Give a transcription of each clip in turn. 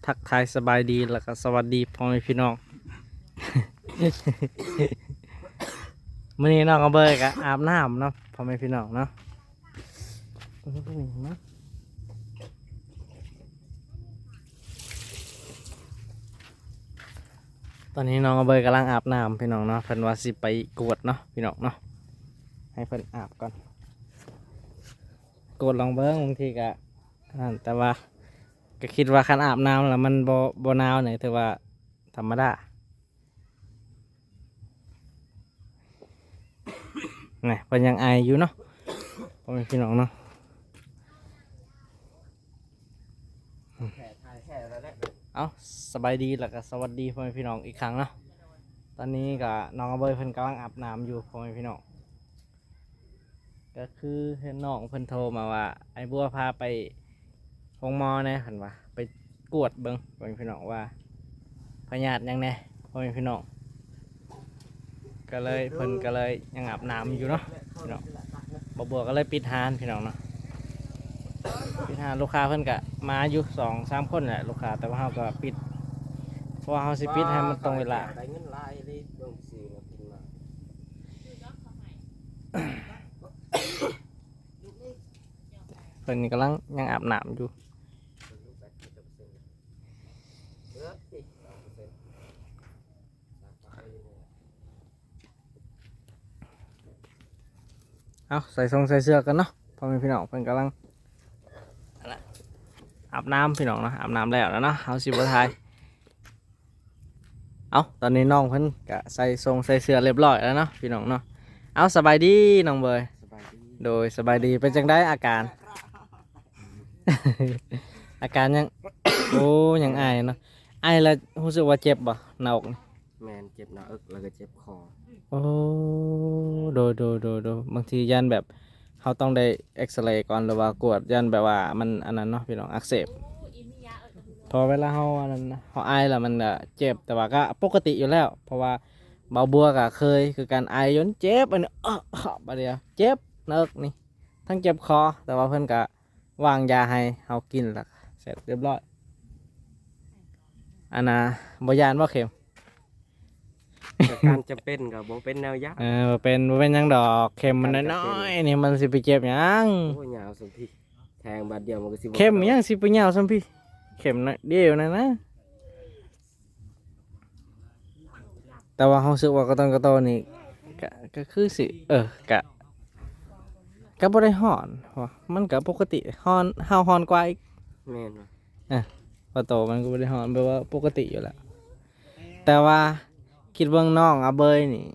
ທັກທາຍສະບາຍດີ ແລ້ວກໍສະຫວັດດີພໍ່ແມ່ພີ່ນ້ອງ. ມື້ນີ້ນ້ອງອາເບີຍກໍອາບນ້ຳເນາະ ພໍ່ແມ່ພີ່ນ້ອງເນາະ. ຕອນນີ້ນ້ອງອາເບີຍກຳລັງອາບນ້ຳພີ່ນ້ອງເນາະ. ເພິ່ນວ່າຊິໄປກວດເນາະພີ່ນ້ອງເນາະ, ໃຫ້ເພິ່ນອາບກ່ອນ ກວດລອງເບິ່ງ. ບາງທີກໍ ອັນນັ້ນ ແຕ່ວ່າກໍຄິດວ່າຄັນອາບນ້ຳແລ້ວມັນບໍ່ ບໍ່ໜາວນີ້ ຖືວ່າທຳມະດາ. ນີ້ເພິ່ນຍັງໄອຢູ່ເນາະ ພໍ່ແມ່ພີ່ນ້ອງເນາະ. ເອົາ ສະບາຍດີ ແລ້ວກໍສະຫວັດດີພໍ່ແມ່ພີ່ນ້ອງອີກຄັ້ງເນາະ. ຕອນນີ້ກໍນ້ອງອາເບີຍເພິ່ນກຳລັງອາບນ້ຳຢູ່ ພໍ່ແມ່ພີ່ນ້ອງ. ກໍຄືເຫັນນ້ອງເພິ່ນໂທມາວ່າ ອ້າຍບົວພາໄປໂຮງໝໍແດ່ ເພິ່ນວ່າໄປກວດເບິ່ງ ພໍ່ແມ່ພີ່ນ້ອງ ວ່າພະຍາດຫຍັງແດ່ ພໍ່ແມ່ພີ່ນ້ອງ. ກໍເລີຍ ເພິ່ນກໍເລີຍຍັງອາບນ້ຳຢູ່ເນາະພີ່ນ້ອງ. ບ່າວບົວກໍເລີຍປິດຮ້ານພີ່ນ້ອງເນາະ, ປິດຮ້ານ. ລູກຄ້າເພິ່ນກໍມາຢູ່ສອງສາມຄົນແຫຼະ ລູກຄ້າ, ແຕ່ວ່າເຮົາກໍປິດ ເພາະວ່າເຮົາຊິປິດໃຫ້ມັນຕົງເວລາ. ໄດ້ເງິນຫຼາຍເລີຍ ເບິ່ງຊື່ມາກິນມາ. ເພິ່ນກຳລັງຍັງອາບນ້ຳຢູ່. ເອົາ ໃສ່ຊົງໃສ່ເສື້ອກັນເນາະ ພໍ່ແມ່ພີ່ນ້ອງ. ເພິ່ນກຳລັງ ອັນນ່າ ອາບນ້ຳພີ່ນ້ອງເນາະ, ອາບນ້ຳແລ້ວແລ້ວເນາະ ເຮົາຊິບໍ່ຖ່າຍ. ເອົາ ຕອນນີ້ນ້ອງເພິ່ນກະໃສ່ຊົງໃສ່ເສື້ອລຽບຮ້ອຍແລ້ວເນາະ ພີ່ນ້ອງເນາະ. ເອົາ ສະບາຍດີນ້ອງເບີຍ. ສະບາຍດີ. ໂດຍ ສະບາຍດີ. ເປັນຈັ່ງໃດອາການ? ອາການຍັງ ໂອ້ ຍັງໄອເນາະ. ໄອແລ້ວຮູ້ສຶກວ່າເຈັບບໍ່ ໜ້າອົກ? ແມ່ນ ເຈັບໜ້າອົກ ແລ້ວກໍເຈັບຄໍ. ໂອ້ ໂດຍ ໂດຍ ໂດຍ ໂດຍ. ບາງທີຢ້ານແບບ ເຮົາຕ້ອງໄດ້ເອັກສະເລກ່ອນ ຫຼືວ່າກວດ ຢ້ານແບບວ່າມັນອັນນັ້ນເນາະ ພີ່ນ້ອງ ອັກເສບ. ເພາະເວລາເຮົາອັນນັ້ນນະ ເຮົາໄອແລ້ວມັນກະເຈັບ, ແຕ່ວ່າກະປົກກະຕິຢູ່ແລ້ວ ເພາະວ່າບ່າວບົວກະເຄີຍຄືກັນ ໄອຈົນເຈັບ ອັນນີ້ ບາດດຽວເຈັບໜ້າອົກນີ້ ທັງເຈັບຄໍ, ແຕ່ວ່າເພິ່ນກະ ວາງຢາໃຫ້ເຮົາກິນ ແລ້ວເສັດຮຽບຮ້ອຍ. ອັນນ່າ ບໍ່ຢ້ານບໍ່ເຂັມ? ແຕ່ການຈຳເປັນກໍບໍ່ເປັນແນວຢ້ານ. ເອີ ບໍ່ເປັນ ບໍ່ເປັນຫຍັງດອກ, ເຂັມມັນນ້ອຍໆນີ້ ມັນຊິໄປເຈັບຫຍັງ? ໂອ້ຍ ຍາວສ່ຳພີ້ ແທງບາດດຽວມັນກໍຊິບໍ່ ເຂັມຫຍັງຊິໄປຍາວສ່ຳພີ້? ເຂັມໜ້ອຍດຽວນັ້ນນະ. ແຕ່ວ່າເຮົາຮູ້ສຶກວ່າກະຕ້ອນກະໂຕນີ້ ກະ ກະຄືຊິ ເອີ ກະ ກະບໍ່ໄດ້ຮ້ອນ ເພາະວ່າມັນກະປົກກະຕິ, ຮ້ອນ ເຮົາຮ້ອນກວ່າອີກ. ແມ່ນ. ເອີ ກະໂຕມັນກະບໍ່ໄດ້ຮ້ອນ ແບບວ່າປົກກະຕິຢູ່ແລ້ວ. ແຕ່ວ່າຄິດເບິ່ງນ້ອງອາເບີຍນີ້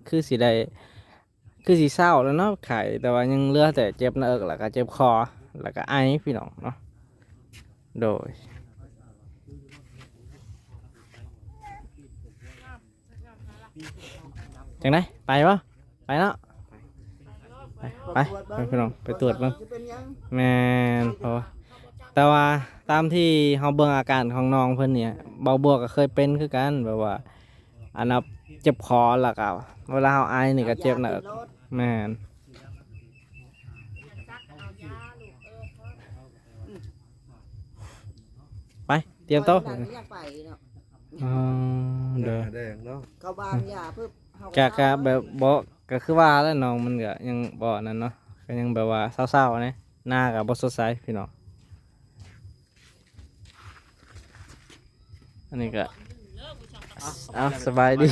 ຄືຊິໄດ້ ຄືຊິເຊົາແລ້ວເນາະ ໄຂ້, ແຕ່ວ່າຍັງເຫຼືອແຕ່ເຈັບໜ້າອົກ ແລ້ວກະເຈັບຄໍ ແລ້ວກະໄອ ພີ່ນ້ອງເນາະ. ໂດຍ ຈັ່ງໃດ ໄປບໍ່? ໄປເນາະ ໄປ ໄປ ໄປ ພີ່ນ້ອງ ໄປກວດເບິ່ງ. ແມ່ນ ເພາະວ່າ ແຕ່ວ່າຕາມທີ່ເຮົາເບິ່ງອາການຂອງນ້ອງເພິ່ນນີ້ ບ່າວບົວກະເຄີຍເປັນຄືກັນ ແບບວ່າ ອັນນ່າ ເຈັບຄໍ ແລ້ວກະເວລາເຮົາໄອນີ້ກະເຈັບໜ້າອົກ. ແມ່ນ. ໄປ ຕຽມໂຕະ. ໄປ ໄປເນາະ. ອໍ ໂດຍ ແດງເນາະ ເຂົາວາງຢາປຶບ ເຮົາກະ ກະແບບບໍ່ ກະຄືວ່າແຫຼະ ນ້ອງມັນກະຍັງບໍ່ນັ້ນເນາະ ກະຍັງແບບວ່າເຊົາໆແດ່ ໜ້າກະບໍ່ສົດໃສ ພີ່ນ້ອງ. ອັນນີ້ກະ ເອົາ ສະບາຍດີ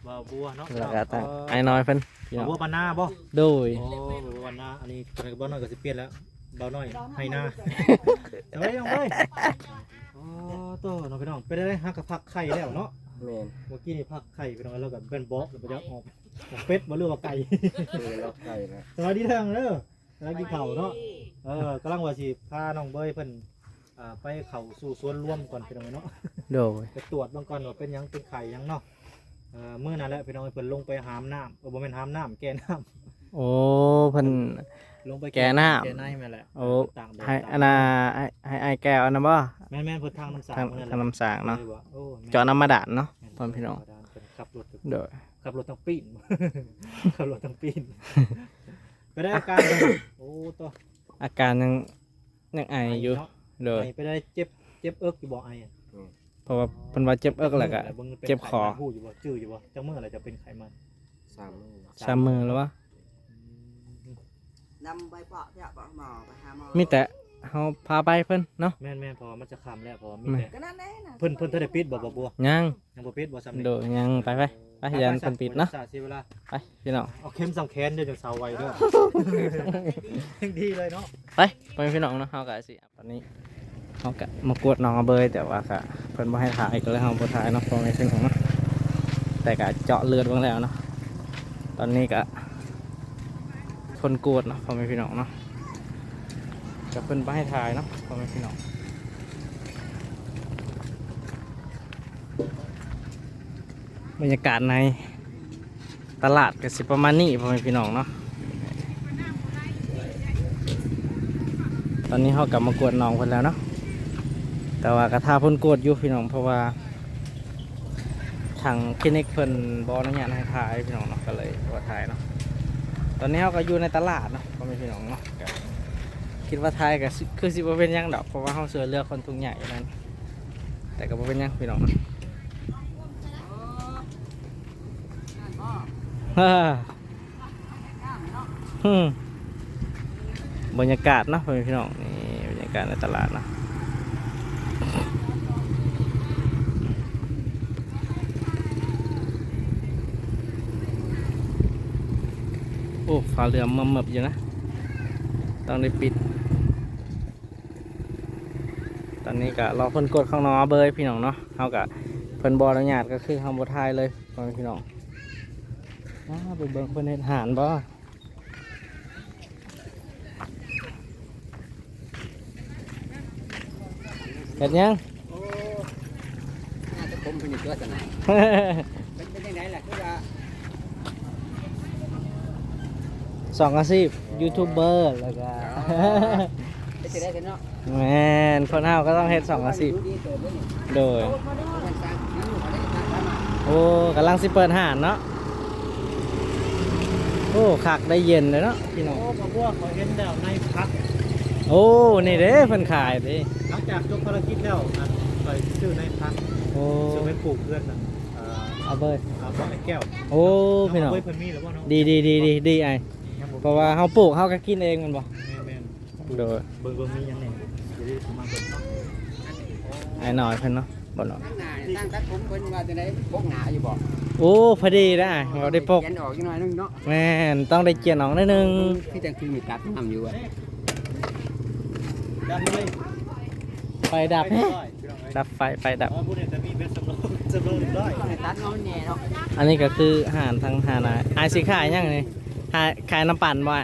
ບ່າວບົວເນາະ ແລ້ວກະ ເອີ ອ້າຍນ້ອຍເພິ່ນ ບ່າວບົວບ້ານນາບໍ່? ໂດຍ ໂອ້ ບ່າວບົວບ້ານນາ. ອັນນີ້ ຕອນນີ້ບ່າວນ້ອຍກະຊິປ່ຽນແລ້ວ ບ່າວນ້ອຍໄຮ່ນາ. ສະບາຍດີນ້ອງເອີຍ. ອໍ ໂຕ ນ້ອງພີ່ນ້ອງ ເປັນໄດ ຫາກະຟັກໄຂ່ແລ້ວເນາະ. ແມ່ນ ເມື່ອກີ້ນີ້ຟັກໄຂ່ພີ່ນ້ອງ ແລ້ວກະແມ່ນບອກ ແລ້ວບໍ່ຈັກອອກ ອອກເປັດບໍ່ ຫຼືວ່າໄກ່? ເອີ ລັອກໄກ່ນະ. ສະບາຍດີເດີ ກຳລັງກິນເຂົ້າເນາະ. ເອີ ກຳລັງວ່າຊິພານ້ອງເບີຍເພິ່ນ ອ່າ ໄປເຂົ້າສູ່ສວນລວມກ່ອນ ພີ່ນ້ອງເນາະ. ໂດຍ ໄປກວດເບິ່ງກ່ອນວ່າເປັນຫຍັງ ເປັນໄຂ້ຫຍັງເນາະ. ເອີ ມື້ນັ້ນແຫຼະ ພີ່ນ້ອງ ເພິ່ນລົງໄປຫາມນ້ຳ ເອີ ບໍ່ແມ່ນຫາມນ້ຳ ແກ່ນ້ຳ. ໂອ້ ເພິ່ນລົງໄປແກ່ນ້ຳ ແກ່ນ້ຳ ແກ່ໃນແມ່ນແຫຼະ. ໂອ້ ເອີ ຕາກແດດ ໃຫ້ ຕາກ ອັນນ່າ ໃຫ້ ໃຫ້ອ້າຍແກ່ວອັນນັ້ນບໍ່? ແມ່ນໆ ເພິ່ນທາງນ້ຳສາງ ທາງ ນັ້ນແຫຼະ ທາງນ້ຳສາງເນາະ. ໂດຍ ເຈົ້ານ້ຳບາດານເນາະ ແມ່ນ ພໍ່ພີ່ນ້ອງ ນ້ຳບາດານ ເພິ່ນຂັບລົດ ໂດຍ ຂັບລົດທັງປີ້ນ ຂັບລົດທັງປີ້ນ. ໄປໄດ້ອາການ ໂອ້ ໂຕ ອາການຍັງ ຍັງໄອຢູ່ ໄອເນາະ. ໂດຍ ໄອໄປໄດ້ ເຈັບ ເຈັບເອິກຢູ່ບໍ່ອ້າຍ? ອືມ ເພາະວ່າເພິ່ນວ່າເຈັບເອິກແລ້ວກະເຈັບຄໍ. ຮູ້ຢູ່ບໍ່? ຈື່ຢູ່ບໍ່? ຈັກມື້ແລ້ວຈະເປັນໄຂ້ມາ? ສາມມື້. ສາມມື້ແລ້ວວະ? ອືມ ນຳໃບປະເພື່ອບອກໝໍ ໄປຫາໝໍ ມີແຕ່ເຮົາພາໄປເພິ່ນເນາະ. ແມ່ນໆ ເພາະວ່າມັນຈະຄ່ຳແລ້ວ ເພາະວ່າມີແຕ່ ກໍນັ້ນແຫຼະນະ ເພິ່ນ ເພິ່ນທັນໄດ້ປິດບໍ່ ບໍ່ບົວ? ຍັງ ຍັງບໍ່ປິດບໍ່ ຊ່ຳນີ້? ໂດຍ ຍັງ ໄປໆ ໄປ ໄປ ຢ້ານເພິ່ນປິດເນາະ. ເສຍເວລາ ໄປພີ່ນ້ອງ ເອົາເຂັມສຳແຂນເດີ ຈັ່ງເຊົາໄວເດີ ຍັງດີເລີຍເນາະ. ໄປ ພໍ່ແມ່ພີ່ນ້ອງເນາະ ເຮົາກໍຊິ ຕອນນີ້ເຮົາກະມາກວດໜອງອາເບີຍ ແຕ່ວ່າກະເພິ່ນບໍ່ໃຫ້ຖ່າຍ ກໍເລີຍເຮົາບໍ່ຖ່າຍເນາະ ພໍ່ແມ່ພີ່ນ້ອງເນາະ. ແຕ່ກະເຈາະເລືອດເບິ່ງແລ້ວເນາະ ຕອນນີ້ກະຜົນກວດເນາະ ພໍ່ແມ່ພີ່ນ້ອງເນາະ ກະເພິ່ນບໍ່ໃຫ້ຖ່າຍເນາະ ພໍ່ແມ່ພີ່ນ້ອງ. ບັນຍາກາດໃນຕະຫຼາດກໍຊິປະມານນີ້ ພໍ່ແມ່ພີ່ນ້ອງເນາະ. ຕອນນີ້ເຮົາກໍມາກວດໜອງເພິ່ນແລ້ວເນາະ ແຕ່ວ່າກໍຖ້າເພິ່ນກວດຢູ່ພີ່ນ້ອງ ເພາະວ່າທາງຄລີນິກເພິ່ນບໍ່ອະນຸຍາດໃຫ້ຖ່າຍພີ່ນ້ອງເນາະ ກໍເລີຍບໍ່ຖ່າຍເນາະ. ຕອນນີ້ເຮົາກໍຢູ່ໃນຕະຫຼາດເນາະ ພໍ່ແມ່ພີ່ນ້ອງເນາະ ກໍຄິດວ່າຖ່າຍກໍຄືຊິບໍ່ເປັນຫຍັງດອກ ເພາະວ່າເຮົາຊ່ວຍເຫຼືອຄົນທຸກຍາກຢູ່ນັ້ນ ແຕ່ກໍບໍ່ເປັນຫຍັງພີ່ນ້ອງເນາະ. ຮຶ ບັນຍາກາດເນາະ ພໍ່ແມ່ພີ່ນ້ອງ ນີ້ບັນຍາກາດໃນຕະຫຼາດເນາະ. ໂອ້ ຟ້າເຫຼື້ອມເໝິບໆຢູ່ນະ ຕ້ອງໄດ້ປິດ. ຕອນນີ້ກະລໍເພິ່ນກວດຂ້າງນອກເບີຍພີ່ນ້ອງເນາະ ເຮົາກະ ເພິ່ນບໍ່ອະນຸຍາດ ກໍຄືເຮົາບໍ່ຖ່າຍເລີຍພໍ່ແມ່ພີ່ນ້ອງ. ອ້າ ໄປເບິ່ງເພິ່ນເຮັດຫານບໍ່ ເຮັດຫຍັງ? ໂອ້ ໜ້າຈະຄົມເພິ່ນຢູ່ຕົວຊັ້ນນະ ເປັນ ເປັນຈັ່ງໃດລະ ຄືວ່າ ສອງອາຊີບ ຢູທູບເບີ ແລ້ວກະ ເຮັດຈັ່ງໃດກັນເນາະ? ແມ່ນ ຄົນເຮົາກໍຕ້ອງເຮັດສອງອາຊີບ. ໂດຍ ໂອ້ ກຳລັງຊິເປີດຮ້ານເນາະ. ໂອ້ ຄັກໄດ໋ ເຢັນເລີຍເນາະພີ່ນ້ອງ. ໂອ້ ບັກບົວ ຂ້ອຍເຫັນແລ້ວໃນຜັກ. ໂອ້ ນີ້ເດ້ເພິ່ນຂາຍເດ້ ຫຼັງຈາກຈົບພາລະກິດແລ້ວ ອັນ ຂ້ອຍຊື້ໃນຜັກ. ໂອ້ ຊື້ໄປປູກເຮືອນນັ້ນ ເອີ ອາເບີຍ ອາເບີຍແກ້ວ. ໂອ້ ພີ່ນ້ອງ ເພິ່ນມີແລ້ວບໍ່ເນາະ? ດີໆໆໆ ອ້າຍ ເພາະວ່າເຮົາປູກເຮົາກໍກິນເອງແມ່ນບໍ່? ແມ່ນໆ. ໂດຍ ເບິ່ງ ເບິ່ງມີຫຍັງແດ່ ດຽວຊິມາເບິ່ງເນາະ. ອ້າຍນ້ອຍເພິ່ນເນາະ ບໍ່ເນາະ ທາງໜ້າ ຊ່າງຕັດຜົມເພິ່ນວ່າຈັ່ງໃດ ປົກໜ້າຢູ່ບໍ່? ໂອ້ ພໍດີນະ ເຮົາໄດ້ປົກ ຈຽນອອກຈັກໜ້ອຍໜຶ່ງເນາະ. ແມ່ນ ຕ້ອງໄດ້ຈຽນອອກໜ້ອຍໜຶ່ງ ຄືຈັ່ງຄືມີຕັດນ້ຳຢູ່ອະ. ໄຟດັບ ດັບໄຟ ໄຟດັບ. ອໍ ຜູ້ໃດຈະມີແບັດສຳຮອງ ສຳຮອງຮຽບຮ້ອຍ ຕັດເອົາແນ່ເນາະ. ອັນນີ້ກໍຄືຮ້ານ ທາງຮ້ານ ອ້າຍຊິຂາຍຫຍັງນີ້? ຂາຍ ຂາຍນ້ຳປັ່ນບໍ່?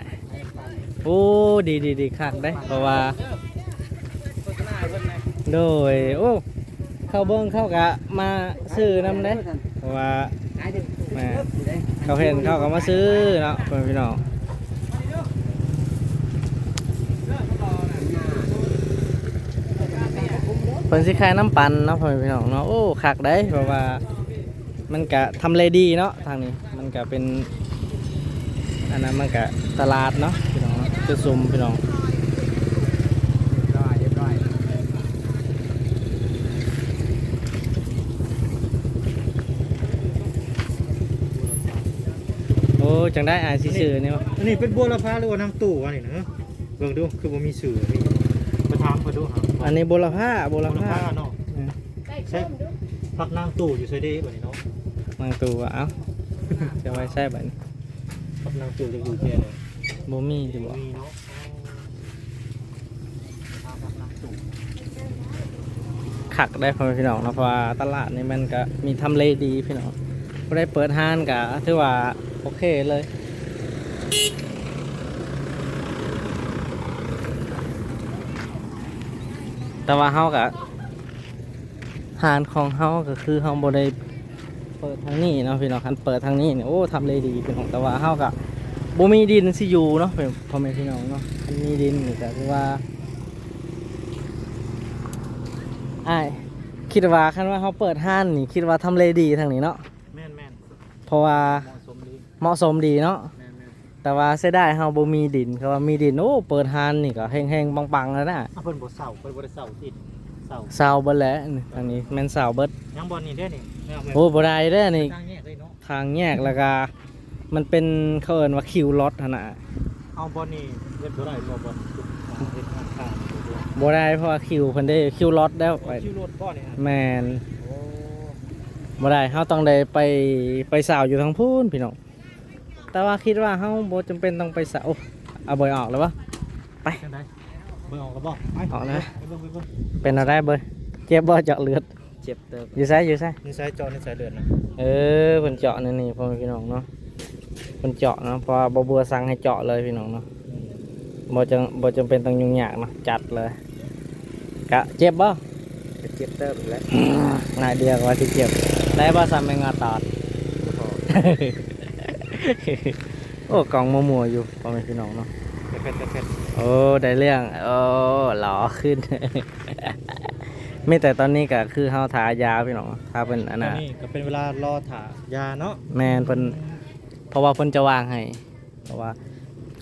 ໂອ້ ດີໆໆ ຄັກເດ້ ເພາະວ່າ ໂດຍ ໂອ້ ເຂົາເບິ່ງເຂົາກະມາຊື້ນຳເດ້ ເພາະວ່າ ແມ່ນ ເຂົາເຫັນເຂົາກໍມາຊື້ເນາະ ພໍ່ແມ່ພີ່ນ້ອງ. ເພິ່ນຊິຂາຍນ້ຳປັ່ນເນາະ ພໍ່ແມ່ພີ່ນ້ອງເນາະ. ໂອ້ ຄັກເດ້ ເພາະວ່າ ມັນກະທຳເລດີເນາະ ທາງນີ້ມັນກະເປັນ ອັນນັ້ນມັນກະຕະຫຼາດເນາະ ພີ່ນ້ອງເນາະ ຈຸດຊຸມພີ່ນ້ອງ. ໂອ້ ຈັ່ງໃດອ້າຍຊິຊື້ນີ້ວະ? ອັນນີ້ເປັນບົວລະພາ ຫຼືວ່ານາງຕູ້ ອັນນີ້ນະ? ເບິ່ງດູ ຄືບໍ່ມີຊື່ ມີ ໄປຖາມເພິ່ນດູ. ອັນນີ້ບົວລະພາ ບົວລະພາ ບົວລະພາເນາະ. ເອີ ໃສ່ຜັກນາງຕູ້ຢູ່ໃສເດບັດນີ້ເນາະ? ນາງຕູ້ ເອົ້າ ຈະໄວ້ໃສບັດນີ້? ຜັກນາງຕູ້ຈະຢູ່ແຕ່ໃດ? ບໍ່ມີຕິບໍ່? ບໍ່ມີເນາະ. ຄັກໄດ໋ ພໍ່ແມ່ພີ່ນ້ອງເນາະ ເພາະວ່າຕະຫຼາດນີ້ມັນກະມີທຳເລດີພີ່ນ້ອງ ຜູ້ໃດເປີດຮ້ານກະຖືວ່າໂອເຄເລີຍ. ແຕ່ວ່າເຮົາກະ ຮ້ານຂອງເຮົາກໍຄືເຮົາບໍ່ໄດ້ເປີດທາງນີ້ເນາະພີ່ນ້ອງ. ຄັນເປີດທາງນີ້ນີ້ ໂອ້ ທຳເລດີພີ່ນ້ອງ ແຕ່ວ່າເຮົາກໍບໍ່ມີດິນຊິຢູ່ເນາະ ພໍ່ແມ່ພີ່ນ້ອງເນາະ. ຄັນມີດິນນີ້ກໍຖືວ່າ ອ້າຍຄິດວ່າ ຄັນວ່າເຮົາເປີດຮ້ານນີ້ ຄິດວ່າທຳເລດີທາງນີ້ເນາະ? ແມ່ນໆ ເພາະວ່າ ເໝາະສົມດີ ເໝາະສົມດີເນາະ. ແມ່ນໆ ແຕ່ວ່າເສຍດາຍເຮົາບໍ່ມີດິນ ຄັນວ່າມີດິນ ໂອ້ ເປີດຮ້ານນີ້ກໍເຮັງໆປັງໆແລ້ວນະ. ເພິ່ນບໍ່ເຊົ່າ ເພິ່ນບໍ່ໄດ້ເຊົ່າທີ່ ເຊົາ ເຊົາເບິດແຫຼະ ນີ້ ທາງນີ້ແມ່ນເຊົາເບິດ. ຍັງບ່ອນນີ້ເດ້ນີ້ ໂອ້ ບໍ່ໄດ້ເດ້ນີ້ ທາງແຍກເລີຍເນາະ ທາງແຍກ ແລ້ວກະມັນເປັນ ເຂົາເອີ້ນວ່າຄິວລົດຫັ້ນນະ. ເອົາ ບ່ອນນີ້ເຮັດບໍ່ໄດ້ບໍ່? ບ່ອນເຮັດຮ້ານຄ້ານີ້ບໍ່ໄດ້ ເພາະວ່າຄິວເພິ່ນເດ້ ຄິວລົດແລ້ວ. ໂອ້ ໄປ ຄິວລົດບໍ່ນີ້? ແມ່ນ. ໂອ້ ບໍ່ໄດ້ ເຮົາຕ້ອງໄດ້ໄປ ໄປເຊົາຢູ່ທາງພຸ້ນພີ່ນ້ອງ. ແຕ່ວ່າຄິດວ່າເຮົາບໍ່ຈຳເປັນຕ້ອງໄປສະ ໂອ້ ເອົາເບີອອກແລ້ວບໍ່? ໄປ ຈັ່ງໃດ ເບີອອກແລ້ວບໍ່? ໄປ ອອກນະ ໄປເບິ່ງ ໄປເບິ່ງ. ເປັນແນວໃດເບີ? ເຈັບບໍ່? ເຈາະເລືອດ ເຈັບເຕີບ. ຢູ່ໃສ? ຢູ່ໃສ? ຢູ່ໃສ? ເຈາະໃນສາຍເລືອດນະ. ເອີ ເພິ່ນເຈາະໃນນີ້ ພໍ່ແມ່ພີ່ນ້ອງເນາະ ເພິ່ນເຈາະເນາະ ເພາະວ່າບໍ່ເບື່ອສັ່ງໃຫ້ເຈາະເລີຍພີ່ນ້ອງເນາະ. ອືມ ບໍ່ຈຳ ບໍ່ຈຳເປັນຕ້ອງຫຍຸ້ງຍາກເນາະ ຈັດເລີຍ. ກະເຈັບບໍ່? ກະເຈັບເຕີບແຫຼະ ໜ້ອຍດຽວກະວ່າຊິເຈັບ. ໄດ້ບໍ່ຊ້ຳແມງງາຕອດ? ບໍ່ພໍ. ໂອ້ ກ້ອງມົວໆຢູ່ ພໍ່ແມ່ພີ່ນ້ອງເນາະ. ແພັດໆໆ ໂອ້ ໄດ້ເລື່ອງ ໂອ້ ຫຼໍ່ຂຶ້ນ. ມີແຕ່ຕອນນີ້ກະຄືເຮົາຖ້າຢາພີ່ນ້ອງ ຖ້າເພິ່ນອັນນັ້ນ ຕອນນີ້ກະເປັນເວລາລໍຖ້າຢາເນາະ. ແມ່ນ ເພິ່ນ ເພາະວ່າເພິ່ນຈະວາງໃຫ້ ເພາະວ່າ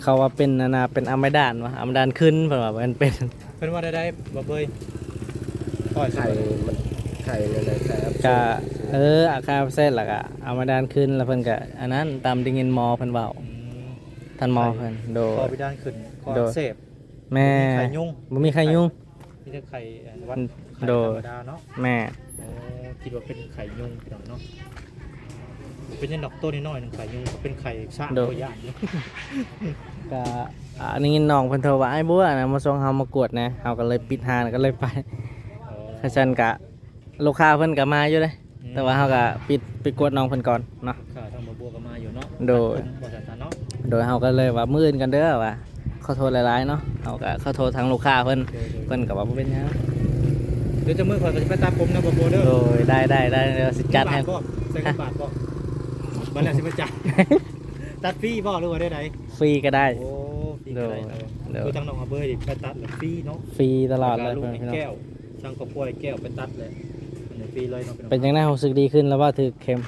ເຂົາວ່າເປັນອັນນ່າ ເປັນອາມາດານວະ ອາມາດານຂຶ້ນ ເພິ່ນວ່າເພິ່ນເປັນ. ເພິ່ນວ່າໄດ້ໆ ບໍ່ເບີຍ? ໄຂ້ມັນ ໄຂ້ນັ້ນແຫຼະ ໄຂ້ອັກເສບ. ກະ ເອີ ອາການອັກເສບ ແລ້ວກະອາມາດານຂຶ້ນ ແລ້ວເພິ່ນກະອັນນັ້ນ ຕາມໄດ້ຍິນໝໍເພິ່ນເວົ້າ. ອືມ ທ່ານໝໍເພິ່ນ. ໂດຍ ຄໍເບດານຂຶ້ນ ຄໍອັກເສບ. ແມ່ນ ບໍ່ມີໄຂ້ຍຸງ ບໍ່ມີໄຂ້ຍຸງ. ມີແຕ່ໄຂ້ ອັນ ຫວັດ ອືມ ໄຂ້ ໂດຍ ທຳມະດາເນາະ. ແມ່ນ. ໂອ້ ຄິດວ່າເປັນໄຂ້ຍຸງພີ່ນ້ອງເນາະ. ເປັນຫຍັງດອກ ໂຕນ້ອຍໆໜຶ່ງ ໄຂ້ຍຸງ ເປັນໄຂ້ຊ້າງ ໂດຍ ກໍຢ້ານຢູ່. ກະ ໄດ້ຍິນນ້ອງເພິ່ນໂທວ່າ ອ້າຍບົວນະ ມາສົ່ງເຮົາມາກວດແດ່ ເຮົາກໍເລີຍປິດຮ້ານ ກໍເລີຍໄປ. ອໍ ຄັນຊັ້ນກະ ລູກຄ້າເພິ່ນກໍມາຢູ່ເດ້ ອືມ ແຕ່ວ່າເຮົາກໍປິດ ໄປກວດນ້ອງເພິ່ນກ່ອນເນາະ. ລູກຄ້າທາງບ່າວບົວກໍມາຢູ່ເນາະ. ໂດຍ ຕັດຜົມວ່າຊັ້ນຊະເນາະ. ໂດຍ ເຮົາກໍເລີຍວ່າມື້ອື່ນກັນເດີວ່າ ຂໍໂທດຫຼາຍໆເນາະ. ເຮົາກໍຂໍໂທດທາງລູກຄ້າເພິ່ນ. ໂດຍໆ ເພິ່ນກໍວ່າບໍ່ເປັນຫຍັງ. ດຽວຈັກມື້ຂ້ອຍກໍຊິໄປຕັດຜົມນຳບ່າວບົວເດີ. ໂດຍ ໄດ້ໆໆ ດຽວຊິຈັດໃຫ້. ມີບາດບໍ່? ໃສ່ເງິນບາດບໍ່? ບັດແລ້ວຊິມາຈ່າຍ. ຕັດຟຣີບໍ່ ຫຼືວ່າແນວໃດ? ຟຣີກໍໄດ້. ໂອ້ ຟຣີກໍໄດ້. ໂດຍ ໂດຍ ຄືທາງນ້ອງອາເບີຍນີ້ໄປຕັດແລ້ວຟຣີເນາະ. ຟຣີຕະຫຼອດເລີຍ ແລ້ວກໍລູກໃຫ້ແກ້ວ ທາງຄອບຄົວໃຫ້ແກ້ວໄປຕັດແລ້ວ ອັນນີ້ຟຣີເລີຍເນາະ. ເປັນຈັ່ງໃດ ຮູ້ສຶກດີຂຶ້ນແລ້ວບໍ່? ຖືກເຂັມ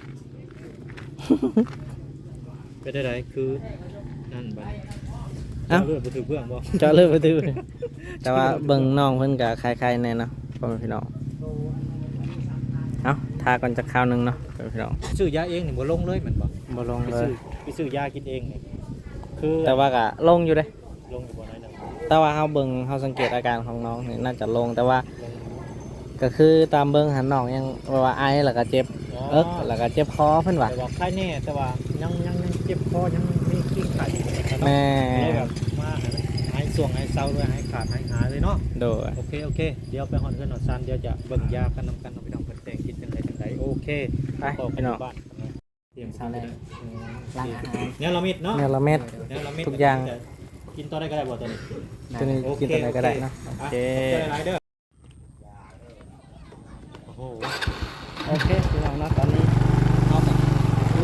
ເປັນຈັ່ງໃດ ຄືນັ້ນບັດນີ້. ເອົ້າ ເຈາະເລືອດບໍ່ຖືກເບື້ອງບໍ່? ເຈາະເລືອດບໍ່ຖືກ. ແຕ່ວ່າເບິ່ງນ້ອງເພິ່ນກໍໄຄໆແດ່ເນາະ ພໍ່ແມ່ພີ່ນ້ອງ. ເອົ້າ ຖ້າກ່ອນຈັກຄາວໜຶ່ງເນາະ ພໍ່ແມ່ພີ່ນ້ອງ. ຊື້ຢາເອງນີ້ບໍ່ລົງເລີຍແມ່ນບໍ່? ບໍ່ລົງເລີຍ. ໄປຊື້ ໄປຊື້ຢາກິນເອງນີ້ ຄື ແຕ່ວ່າກໍລົງຢູ່ເດ້. ລົງຢູ່ບໍ່ໜ້ອຍໜຶ່ງ? ແຕ່ວ່າເຮົາເບິ່ງ ເຮົາສັງເກດອາການຂອງນ້ອງນີ້ ໜ້າຈະລົງ ແຕ່ວ່າ ລົງ ກໍຄືຕາມເບິ່ງຫັ້ນ ນ້ອງຍັງແບບວ່າໄອ ແລ້ວກໍເຈັບ ອໍ ເອິກ ແລ້ວກໍເຈັບຄໍເພິ່ນວ່າ. ແຕ່ວ່າໄຄແນ່ ແຕ່ວ່າຍັງ ຍັງ ຍັງເຈັບຄໍ ຍັງມີກິ່ງໄຂ້ຢູ່ເນາະ. ແມ່ນ. ກໍເລີຍແບບມາໃຫ້ມັນຫາຍຊ່ວງ ຫາຍເຊົາ ຫຼືວ່າໃຫ້ຂາດ ຫາຍຫາຍເລີຍເນາະ. ໂດຍ. ໂອເຄ ໂອເຄ ດຽວໄປຮອດເຮືອນຮອດຊານ ດຽວຈະເບິ່ງຢາກັນນຳກັນເນາະ ພີ່ນ້ອງ ເພິ່ນແຈ້ງກິດຈັ່ງໃດຈັ່ງໃດ. ໂອເຄ ໄປ ໄປພໍ້ກັນຢູ່ບ້ານ. ຕຽມເຊົາແລ້ວ ອືມ ລ້າງອາຫານ ແນວລະມິດເນາະ ແນວລະມິດ ທຸກຢ່າງ ກິນຕອນໃດກໍໄດ້ບໍ່ ຕອນນີ້? ໂອເຄ ໂອເຄ ກິນຕອນໃດກໍໄດ້ເນາະ. ໂອເຄ ຂອບໃຈຫຼາຍໆເດີ. ໂອ້ໂຫ ໂອເຄ ພີ່ນ້ອງເນາະ ຕອນນີ້ເຮົາກໍຄື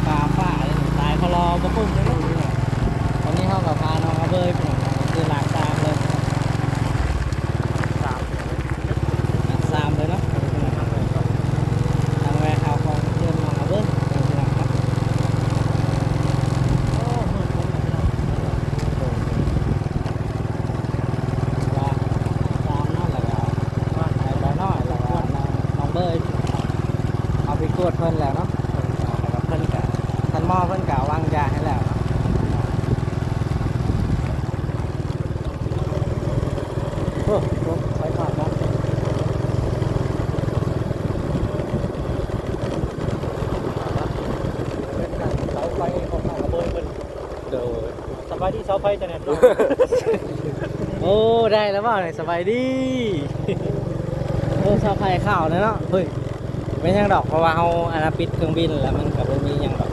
ປາຟ້າເດ້ ຕາຍເຂົາລໍບໍ່ກຸ້ມເດ້. ຕອນນີ້ເຮົາກໍພານ້ອງອາເບີຍ ພີ່ນ້ອງ ຄືລາກຕາມເລີຍ ສາມ ສາມເລີຍເນາະ ທາງແວ່ຂ່າວຂອງເພື່ອນນ້ອງອາເບີຍ ພີ່ນ້ອງເນາະ. ໂອ້ ມືດ ສາມເນາະ ແລ້ວກໍ ແລ້ວກໍນ້ອງເບີຍ ເຮົາໄປກວດເພິ່ນແລ້ວເນາະ ເພິ່ນກໍ ເພິ່ນກໍ ທ່ານໝໍເພິ່ນກໍວາງຢາໃຫ້ແລ້ວເນາະ. ໂອ້ ໄຟຂາດເນາະ ເສົາໄຟຂອງນ້ອງອາເບີຍເພິ່ນ. ໂດຍ ສະບາຍດີ ເສົາໄຟຈະແໜ້ນເນາະ. ໂອ້ ໄດ້ແລ້ວບໍ່ນີ້? ສະບາຍດີ. ໂອ້ ເສົາໄຟຂາວແລ້ວເນາະ. ເຮີ້ຍ ເປັນຫຍັງດອກ ເພາະວ່າເຮົາອັນນ່າ ປິດເຄື່ອງບິນແລ້ວ ມັນກໍບໍ່ມີຫຍັງດອກ.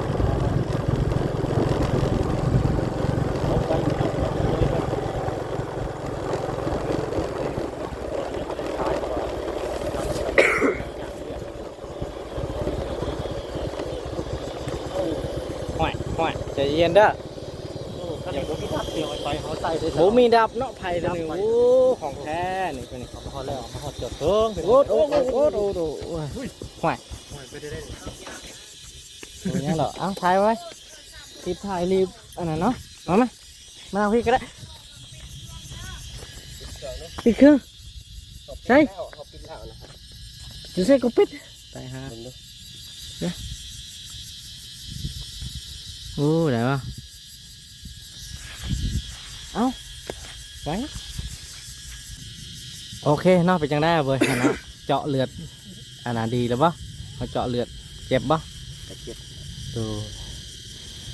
ຫ້ວຍ ຫ້ວຍ ໃຈເຢັນເດີ. ໂອ້ ຄັນນີ້ບໍ່ມີດັບ ດຽວໄປເຮົາໃສ່ເດີ. ບໍ່ມີດັບເນາະ ໄຟຕົວນີ້. ໂອ້ ຂອງແທ້ນີ້ ຕົວນີ້. ເອົາມາຮອດແລ້ວ ເອົາມາຮອດຈອດເທິງ. ໂອ້ ໂອ້ ໂອ້ ໂອ້ ໂອ້ ໂອ້ ໂອ້ຍ ຫ້ວຍ ຫ້ວຍ ເປັນໄດ້. ບໍ່ມີຫຍັງດອກ. ເອົາ ຖ່າຍໄວ້ ຕິດຖ່າຍລີບອັນນັ້ນເນາະ. ມາ ມາ ມາພີ່ກໍໄດ້. ປິດເຄື່ອງ. ໃສ ເຮົາປິດແລ້ວນະ ຢູ່ໃສກໍປິດ ໄປຫາ ເບິ່ງດູ ເດ້ ໂອ້ ໄດ້ບໍ່? ເອົ້າ ໄປ ໂອເຄເນາະ ເປັນຈັ່ງໃດເວີຍເນາະ ເຈາະເລືອດ ອັນນັ້ນດີແລ້ວບໍ່? ເຮົາເຈາະເລືອດເຈັບບໍ່? ກໍເຈັບ ໂດຍ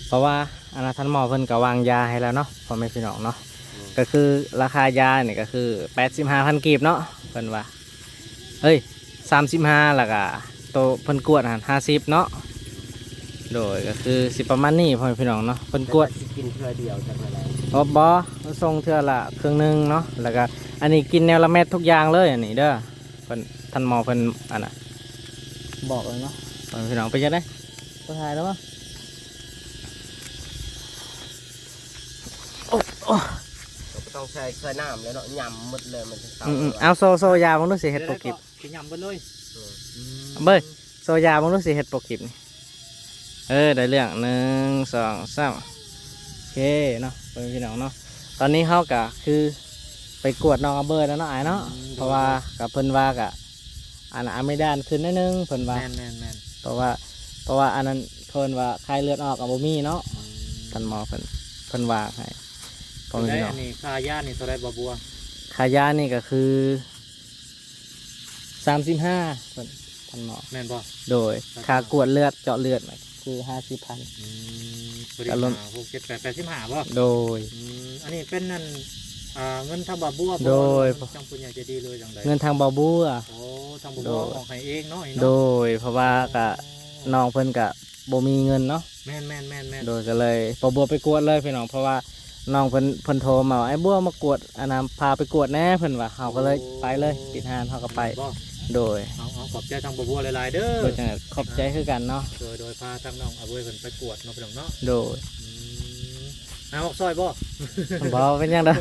ເພາະວ່າອັນນັ້ນທ່ານໝໍເພິ່ນກໍວາງຢາໃຫ້ແລ້ວເນາະ ພໍ່ແມ່ພີ່ນ້ອງເນາະ ອືມ ກໍຄືລາຄາຢານີ້ກໍຄືແປດສິບຫ້າພັນກີບເນາະ ເພິ່ນວ່າ ເອີຍ ສາມສິບຫ້າ ແລ້ວກໍໂຕເພິ່ນກວດຫັ້ນຫ້າສິບເນາະ ໂດຍ ກໍຄືຊິປະມານນີ້ ພໍ່ແມ່ພີ່ນ້ອງເນາະ ເພິ່ນກວດ ແຕ່ວ່າຊິກິນເທື່ອດຽວຈັກແລ້ວ ບໍ່ ບໍ່ ສົ່ງເທື່ອລະເຄິ່ງໜຶ່ງເນາະ ແລ້ວກໍອັນນີ້ກິນແນວລະເມັດທຸກຢ່າງເລີຍ ອັນນີ້ເດີ ເພິ່ນ ທ່ານໝໍເພິ່ນ ອັນນ່າ ບອກແລ້ວເນາະ ພີ່ນ້ອງ ເປັນຈັ່ງໃດ? ບໍ່ຖ່າຍແລ້ວບໍ່? ໂອ້ ໂອ້ ກໍບໍ່ຕ້ອງໃສ່ ໃສ່ນ້ຳແລ້ວເນາະ ຫຍ້ຳໝົດເລີຍ ມັນເຊົາ ອືມໆ ເອົາ ໂຊ ໂຊຢາເບິ່ງດູ ຊິເຮັດປົກກິບ ຊິຫຍ້ຳເບິດເລີຍ ອືມ ເບິ່ງ ໂຊຢາເບິ່ງດູ ຊິເຮັດປົກກິບນີ້ ເອີ ໄດ້ເລື່ອງ ໜຶ່ງ ສອງ ສາມ ໂອເຄເນາະ ພໍ່ແມ່ພີ່ນ້ອງເນາະ ຕອນນີ້ເຮົາກໍຄືໄປກວດນ້ອງອາເບີແລ້ວເນາະ ອ້າຍເນາະ ອືມ ເພາະວ່າ ໂດຍ ກໍເພິ່ນວ່າກໍ ອັນອາເມດານຂຶ້ນໜ້ອຍໜຶ່ງ ເພິ່ນວ່າ ແມ່ນໆໆ ເພາະວ່າ ເພາະວ່າອັນນັ້ນເພິ່ນວ່າໄຂ້ເລືອດອອກກໍບໍ່ມີເນາະ ອືມ ທ່ານໝໍເພິ່ນ ເພິ່ນວ່າໃຫ້ ພໍ່ແມ່ພີ່ນ້ອງ ອັນນີ້ຄ່າຢານີ້ເທົ່າໃດບໍ່ບົວ? ຄ່າຢານີ້ກໍຄື ສາມສິບຫ້າ ເພິ່ນ ທ່ານໝໍ ແມ່ນບໍ່? ໂດຍ ສາມສິບຫ້າ ຄ່າກວດເລືອດ ເຈາະເລືອດນະຄືຫ້າສິບພັນ ອືມ ພໍດີ ກໍລວມ ຫ້າ ຫົກ ເຈັດ ແປດ ແປດສິບຫ້າບໍ່? ໂດຍ ອືມ ອັນນີ້ເປັນນັ້ນ ອ່າ ເງິນທາງບ່າວບົວບໍ່? ໂດຍ ທາງຜູ້ໃຫຍ່ໃຈດີ ຫຼືວ່າຈັ່ງໃດ? ເງິນທາງບ່າວບົວ ໂອ້ ທາງບ່າວບົວ ໂດຍ ອອກໃຫ້ເອງເນາະ ນີ້ເນາະ ໂດຍ ເພາະວ່າ ໂອ້ ກໍນ້ອງເພິ່ນກໍບໍ່ມີເງິນເນາະ ແມ່ນໆໆໆ ໂດຍ ກໍເລີຍບ່າວບົວໄປກວດເລີຍພີ່ນ້ອງ ເພາະວ່າ ນ້ອງເພິ່ນ ເພິ່ນໂທມາວ່າ ອ້າຍບົວມາກວດ ອັນນ່າ ພາໄປກວດແດ່ ເພິ່ນວ່າ ເຮົາກໍເລີຍ ໂອ້ ໄປເລີຍ ປິດຮ້ານເຮົາກໍໄປ ແມ່ນບໍ່? ໂດຍ ເອົາ ເອົາ ຂອບໃຈທາງບ່າວບົວຫຼາຍໆເດີ ໂດຍ ຈັ່ງໃດ ຂອບໃຈຄືກັນເນາະ ໂດຍ ໂດຍ ພາທາງນ້ອງອາເບີຍເພິ່ນໄປກວດເນາະ ພີ່ນ້ອງເນາະ ໂດຍ ອືມ ອ້າຍອອກຊ່ອຍບໍ່? ບໍ່ເປັນຫຍັງດອກ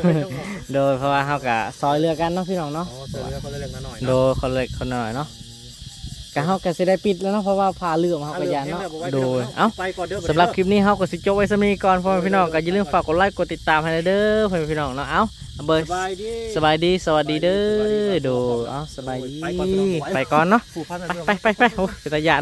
ໂດຍ ເພາະວ່າເຮົາກໍຊ່ອຍເຫຼືອກັນເນາະ ພີ່ນ້ອງເນາະ ອໍ ຊ່ອຍເຫຼືອຄົນລະເລັກລະນ້ອຍເນາະ ໂດຍ ຄົນລະເລັກຄົນລະນ້ອຍເນາະ ອືມ ກໍເຮົາກໍຊິໄດ້ປິດແລ້ວເນາະ ເພາະວ່າຟ້າເຫຼື້ອມ ເຮົາກໍຢ້ານເນາະ ເລີ່ມແລ້ວ ບໍ່ໄຫວ ໂດຍ ພີ່ນ້ອງເນາະ ເອົ້າ ໄປກ່ອນເດີ ສຳລັບຄລິບນີ້ເຮົາກໍຊິຈົບໄວ້ສ່ຳນີ້ກ່ອນ ພໍ່ແມ່ພີ່ນ້ອງ ກໍຢ່າລືມຝາກກົດໄລກົດຕິດຕາມໃຫ້ແດ່ເດີ ພໍ່ແມ່ພີ່ນ້ອງເນາະ ເອົ້າ ເບີຍ ສະບາຍດີ ສະບາຍດີ ສະຫວັດດີເດີ ສະບາຍດີ ໂດຍ ເອົ້າ ສະບາຍດີ ໂດຍ ໄປກ່ອນ ພີ່ນ້ອງ ໄປກ່ອນເນາະ ຜູ້ພັນ ໄປ ໄປ ໄປ ໂອ້ ເປັນຕາຢ້ານ